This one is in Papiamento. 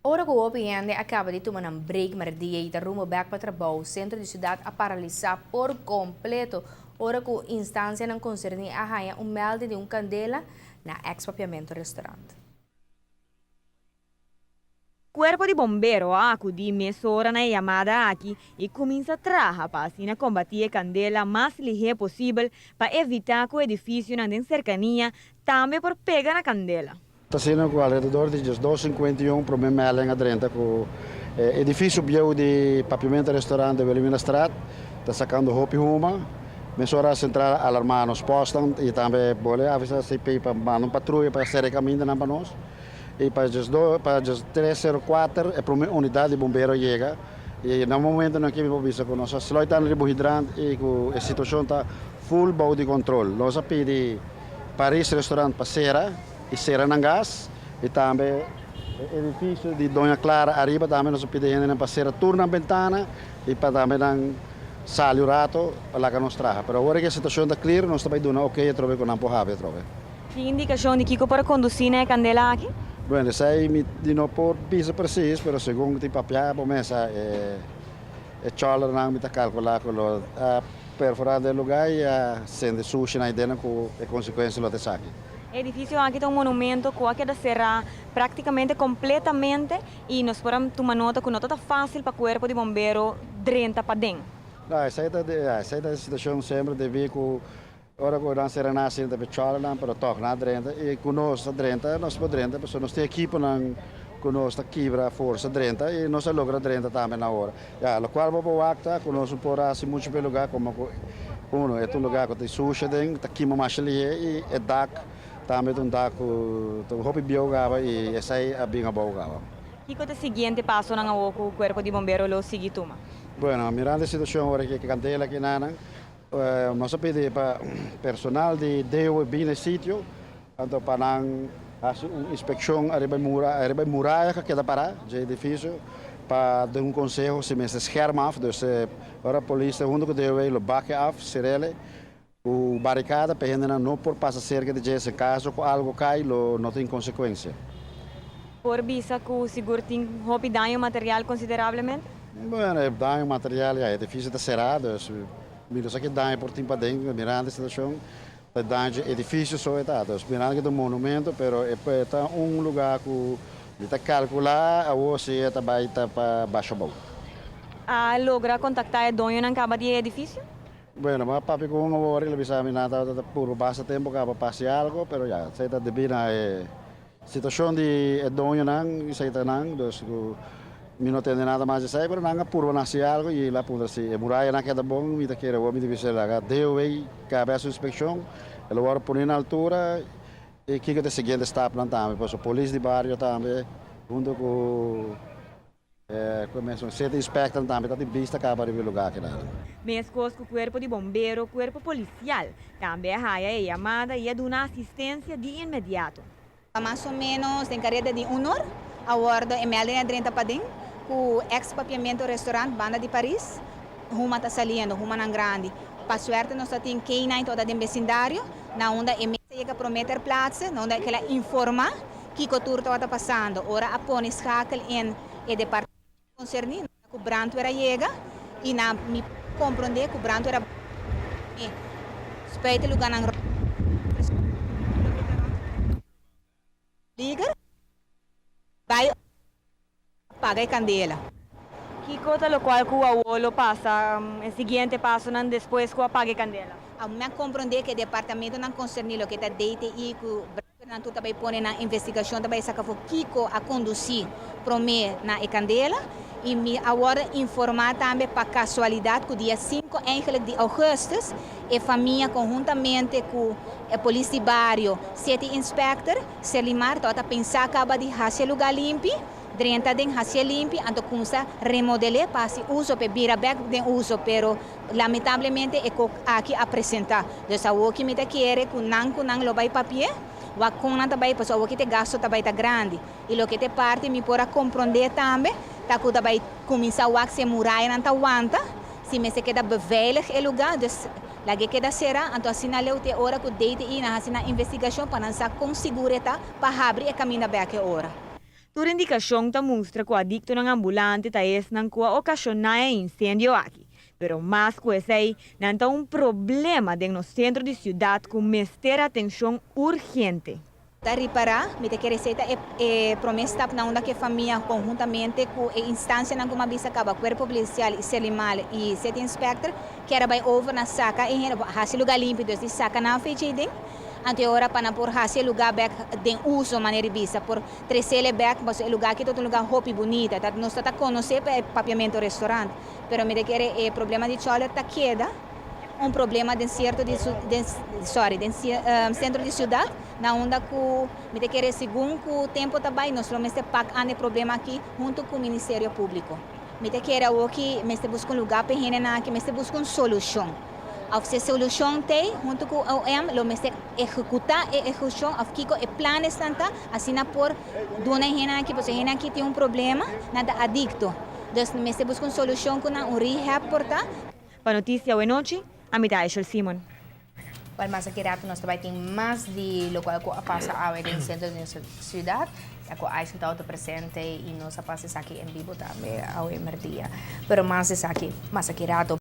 Ora ku hopi hende a kaba di tuma nan break merdia i ta rumbo bèk pa trabou, sentro di siudat a paralisá por kompleto ora ku instansianan konserní a haña un mèldi di un kandela na Ex Papiamento Restaurant. Kuerpo di bombero a akudí mesora na e yamada aki i kuminsá traha pa asina kombatí e kandela mas lihé posibel pa evitá ku edifisionan den serkania tambe por pega na kandela. Ta asina ku alrededor di 12:51 promé melding a drenta ku e edifisio bieu di Papiamento Restaurant den Wilhelminastraat ta sakando hopi huma. Mesora a sentral a alarmá nos pòstnan i tambe bole avisá CP pa manda un patruya pa sera e kamindanan pa nos. I pa pa 13:04 e promé unidat di bombero a yega i na momentonan aki mi por bisa ku nos a sluit nan riba un hidrant i ku e situashon ta full bou di kontrol. Nos a pidi Paris Restaurant pa sera i sera nan gas i tambe e edifisio di Doña Clara ariba tambe nos a pidi hendenan pa sera tur nan bentana i pa tambe nan sali un rato pa laga nos traha. Pero awor ku e situashon ta clear nos ta bai duna ok atrobe ku nan por habri atrobe. Tin indikashon di kiko por a kondusí na e kandela aki? Bueno, esei mi no por bisa presis, pero segun tin papia bo mesa e E chòlernan mi ta kalkulá ku lo a perforá den lugá i a sende sushi na idenan ku e konsekuensia lo ta esaki. E edifisio aki ta un monumento ku a keda será práktikamente kompletamente i nos por a tuma nota ku no ta ta fásil pa kuerpo di bombero drenta paden. No, esei ta esei ta e situashon semper debí ku ora ku nan sera nan asina ta pe chòlernan pero tòg nan a drenta i ku nos ta drenta nos por drenta pasobra nos tin ekiponan ku nos ta kibra forsa drenta i nos a logra drenta tambe na ora. Ya, lokual bo por wak ta ku nos no por hasi muchu pa e lugá komo ku uno e ta un lugá ku tin susha den ta kima masha lihé i e dak tambe ta un dak ku ta hopi bieu kaba i esei a bin abou kaba. Kiko ta e siguiente pasonan awor ku kuerpo di bombero lo sigui tuma? Bueno, mirando e situashon ora ku e kandela kinanan Nos a pidi pa personal di DOW bin na e sitio anto pa nan hasi un inspekshon ariba e mura, ariba e muraya ku a keda pará dje edifisio pa den un konseho si mester scherm af, dus ora polis ta huntu ku DOW lo bak e af, serele ku barikada pa e hendenan no por pasa serka di dje, si kaso ku algu kai lo no tin konsekuensia. Por bisa ku sigur tin hopi daño material konsiderablemente? Bueno, e daño material ya, e edifisio ta será, dus mi no sa ki daño por tin paden, mirando e situashon, ta daño dje edifisio so e ta, dus mirando ku ta un monumento, pero e ta un lugá ku mi ta kalkulá awor si e ta bai ta pa basha abou. A logra kontaktá e doñonan kaba di e edifisio? Bueno, mi a papia ku un awor, el a bisa mi nan tabata ta purba basta tempu kaba pa hasi algu, pero ya, esei ta debí na e. Situacion di e doñonan y saitanan, dus cu mi no tende nada mas di esey, pero nan a purba na haci algo y el a puntra si e murayanan keda bon, mi ta kere awor mi ta bisa laga DOW cabe haci un inspeccion, el a worde pone na altura y kico ta e siguiente stapnan tambe, pasobra polis di bario tambe hunto cu. Ku e mesun city inspector tambe ta tin bista kaba riba e lugar akinan. Meskos ku kuerpo di bombero, kuerpo polisial tambe a haya e yamada i a duna asistensia di inmediato. Mas o menos den kareda di un or a wordo e melding a drenta paden ku ex Papiamento Restaurant banda di Paris huma ta saliendo, humanan grandi. Pa suerte nos ta tin K-nine toda den besindario na unda e mester yega prome ter plaatse, na unda kila informa Kiko tur tabata pasando ora a pone schakel in e departamento concerni na cu brandweer a yega y na mi compronde cu brandweer a e spuit e lugarnan rond liger bay paga e candela. Kiko ta locual cu awor lo pasa e siguiente pasonan despues cu a paga e candela? A mi a compronde cu e departamentonan concerni loke ta DTI cu brandweernan tur ta bay pone nan investigacion ta bay saca for kico a conduci prome na e candela y mi a wordo informa tambe pa casualidad cu dia cinco eigenlijk di augustus e famia conhuntamente cu e polis di bario, city inspector, Serlimar tabata pensa caba di haci e lugar limpi, drenta den hacié limpi, anto cuminsa remodel'é pa haci uso p'e bira bek den uso, pero lamentablemente e kok aki a presenta. Dus awoki mi ta kere cu nan cu nan lo bay papi'é, wak con nan ta bay, pasobra awoki t'e gasto ta bay ta grandi. Y loke t'e parti mi por a comprendé tambe ta cu ta bay cuminsa wak si e murayanan ta wanta, si mester keda beveilig e lugar, dus lag'é keda cera, anto asina leu t'e ora cu DTI nan haci nan investigacion pa nan sa con sigur e ta pa habri e caminda bek e ora. Tur indikashon ta mustra ku adiktonan ambulante ta esnan ku a okashoná e insendio aki. Pero mas ku esei, nan ta un problema den nos sentro di siudat ku mester atenshon urgente. Ta ripará, mi ta kere esei ta e e promé stap na unda ku e famia konhuntamente ku e instansianan ku mi a bisa kaba, Kuerpo Polisial i Serlimar i City Inspector, kier a bai over na saka e hende, hasi lugá limpi, dus di saka nan fecha ei den, anto e ora pa nan por hasi e lugá bèk den uso, manera di bisa, por tresele bèk, pasobra e lugá aki ta un lugá hopi bunita, ta nos ta ta konosé pa e Papiamento Restaurant, pero mi ta kere e problema di chòler ta keda un problema den sierto di den sorry den sentro di siudat, na unda ku mi ta kere segun ku tempu ta bai nos lo mester pak an e problema aki huntu ku Ministerio Públiko. Mi ta kere awoki mester buska un lugá pa e hendenan aki, mester buska un solushon. Òf si e solushon t'ei, huntu ku OM lo mester ehekutá e ehekushon òf kiko e planesnan ta, asina por duna e hendenan aki, pasobra e hendenan aki tin un problema, nan ta adikto. Dus mester buska un solushon ku nan, un rehab por ta. Pa Noticia Awenochi, ami ta Aishel Simon. Wel mas aki rato nos ta bai tin mas di locual cu a pasa awe den centro di nos ciudad. Ya cu Aishel tabata presente y nos a pasa esaki en bibo tambe awe merdia. Pero mas esaki mas aki rato.